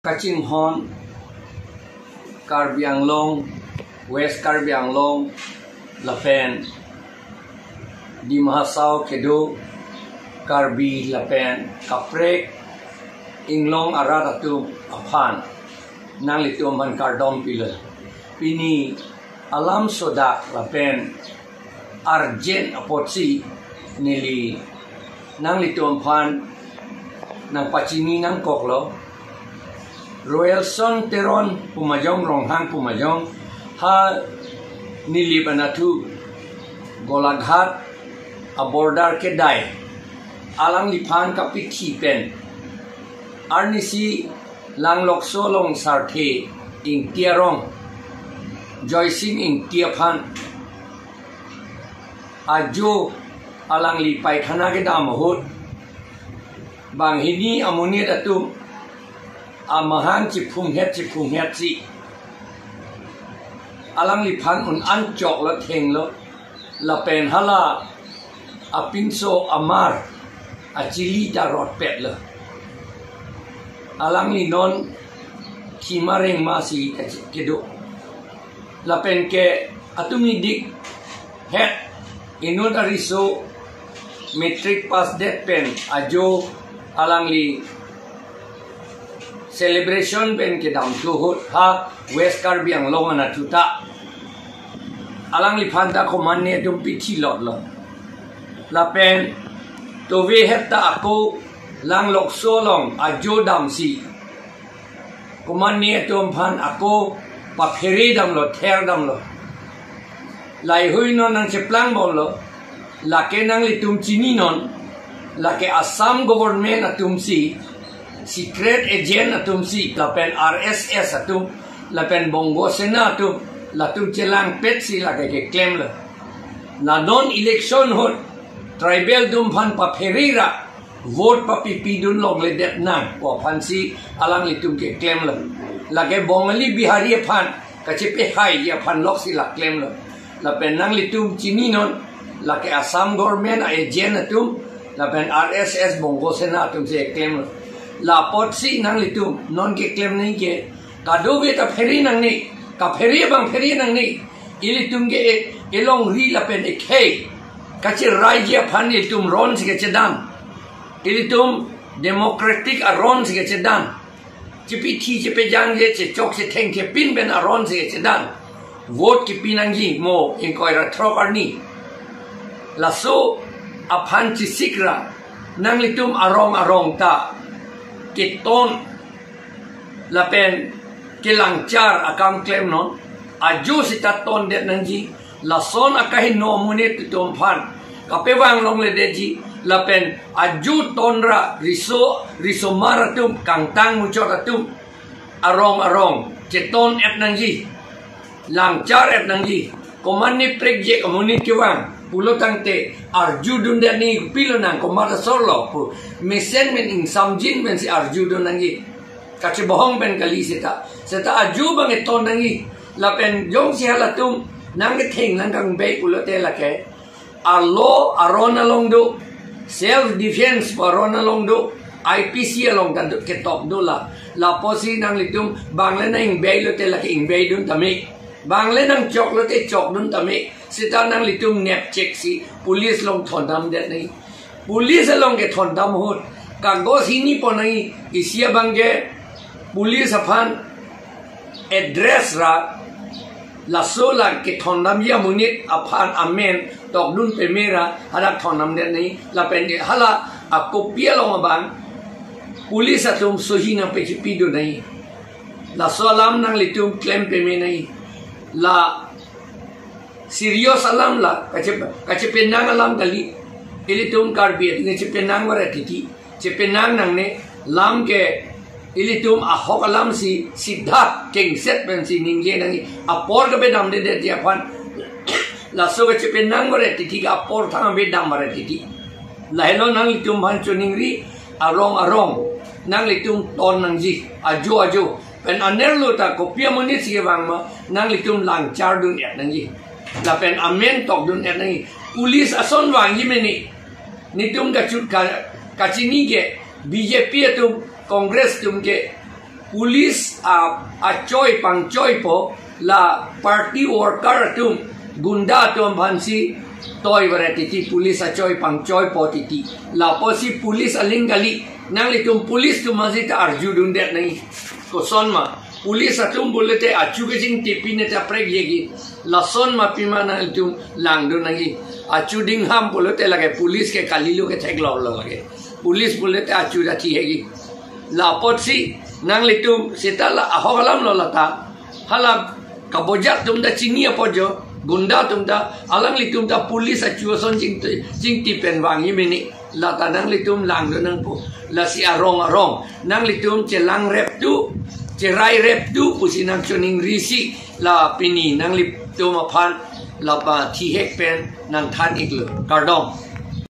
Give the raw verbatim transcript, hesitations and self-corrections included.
Kachinghon Karbi Anglong, West Karbi Anglong, lapen Dima Hasao kedo Karbi lapen kaprek inglong arat atum aphan nanglitum aphan kardom pilo. Pini alam sodak lapen urgent apotsi neli nanglitum aphan nangpachini nangkoklo. Royalson Teron pu ma jong, Ronghang pu ma jong, ha Nilip anatthu Golaghat a-border kedai, alangliphan kapithi pen arnisi Langlokso along Sarthe Ingti arong, Joysing Ingti aphan ajo alangli paikhana kedam ahut, banghini amonit atum amahang chiphunghet chiphunghetsi alangliphan un-an choklo, thenglo, lapen hala apinso amar achili ta rotpetlo. Alangli non khima rengmasi kedo. Lapen ke atum idik het inut ariso matric pass det pen ajo alangli celebration pen kedam thu ahut ha West Karbi Anglong anatthu ta alangliphan ta komatne atum pithi lotlo. Lapen tovehet ta ako Langlokso along ajo damsi komatne atum aphan ako paphere damlo, ther damlo. Laheihui non nangcheplang bomlo, lake nanglitum chininon, lake Assam government atumsi, secret agent atumsi, lapen R S S atum, lapen Bongo Sena atum, latum chelangpetsi lake keklemlo. La non election ahut tribal atum aphan paphere ra vote papipidun longledet nang pu aphansi alanglitum keklemlo. Lake Bongali Bihari aphan kachepehaiji aphan loksi la klemlo. Lapen nanglitum chininon, lake Assam government a-agent atum, lapen R S S Bongo Sena atumsi keklemlo. La apotsi nanglitum non keklem nangji ke, kadokave ta phere nangne, kaphere abang phere nangne, ilitum ke e, elongri lapen ekhei kacheraiji aphan ilitum aronsi kechedan. Ilitum democratic aronsi kechedan. Chepithi chepejangje, chechok chetheng chepin pen aronsi kechedan. Vote kipi nangji mo ingkoi ra throk arni. Laso aphan chesik ra nanglitum arong arong ta keton lapen kelangchar akam klemnon, ajo sita tondet nangji, lason akahingno amonit atum aphan kapevang longledetji, lapen ajo ton ra riso, risomar atum, kangtang muchot atum, arong arong cheton-et nangji, langchar-et nangji. Komatne prekjak amonit kevang pulo tangte arjudundet nangji, pilo nang komat asorlo pu mesen pen ingsamjin pensi arjudun nangji. Kachebohong pen kali seta. Seta ajo abang keton nangji. Lapen jongsi halatum nangketheng nangkangbei pulote lake arlo aron along do, self defense pu aron along do, I P C along ta do, ketok do la. La apotsi nanglitum bangle nang-ingbei lote lake ingbeidun tame. Bangle nangchok lote chokdun tame. Seta nanglitum nepchek si police along thondamdet nangji. Police along kethondam ahut kagos hini pon nangji, isi abang ke police aphan address ra, laso la kethondamji amonit aphan amen tokdun peme ra hadak thondamdet nangji. Lapen hala akopi along abang police atum sohi nangpachepidun nangji. Laso alam nanglitum klem peme nangji. La serious alam la, kache-, kachepenang alam kali. Ilitum Karbi atum kachepenang varet titi. Chepenang nangne, lam ke ilitum ahok alamsi sidha kengset pensi ningje nangji. Apor kapedamdedetji aphan. Laso kachepenang varet titi ke apor thang avedam varet titi. Lahelo nanglitum aphan choningri, arong arong nanglitum ton nangji, ajo ajo. Pen anerlo ta kopi amonitsi kevang ma, nanglitum langchardun-et nangji. Lapen amen tokdun-et nangji. Police ason vangji mene. Netum kachut ka-, kachini ke B J P atum, Congress atum ke Police a achoi pangchoipo, la party worker atum, gunda atum aphansi toi varet titi, police achoi pangchoipo titi. Lapusi police aling kali, nanglitum police atum aphansi ta arjudundet nangji. Kosonma, police atum pulote achu kachingtip pine ta prekjekji. Lasonma pima nanglitum langdun nangji. Achu dingham pulote lake police ke kalilo ketheklonglo lake. Police pulote achu ta thihekji. Lapotsi nanglitum seta la ahok alamlo lata. Hala kabojak atum ta chini apot jo, gunda atum ta, alanglitum ta police achu ason ching, chingtip pen vangji mene. Lata nanglitum langdun nangpo. Lasi arong arong nanglitum chelang rep tu, cherai rep tu pusi nangchoningrisi, la pini nanglitum aphan la pathihek pen nangthan iklo. Kardom.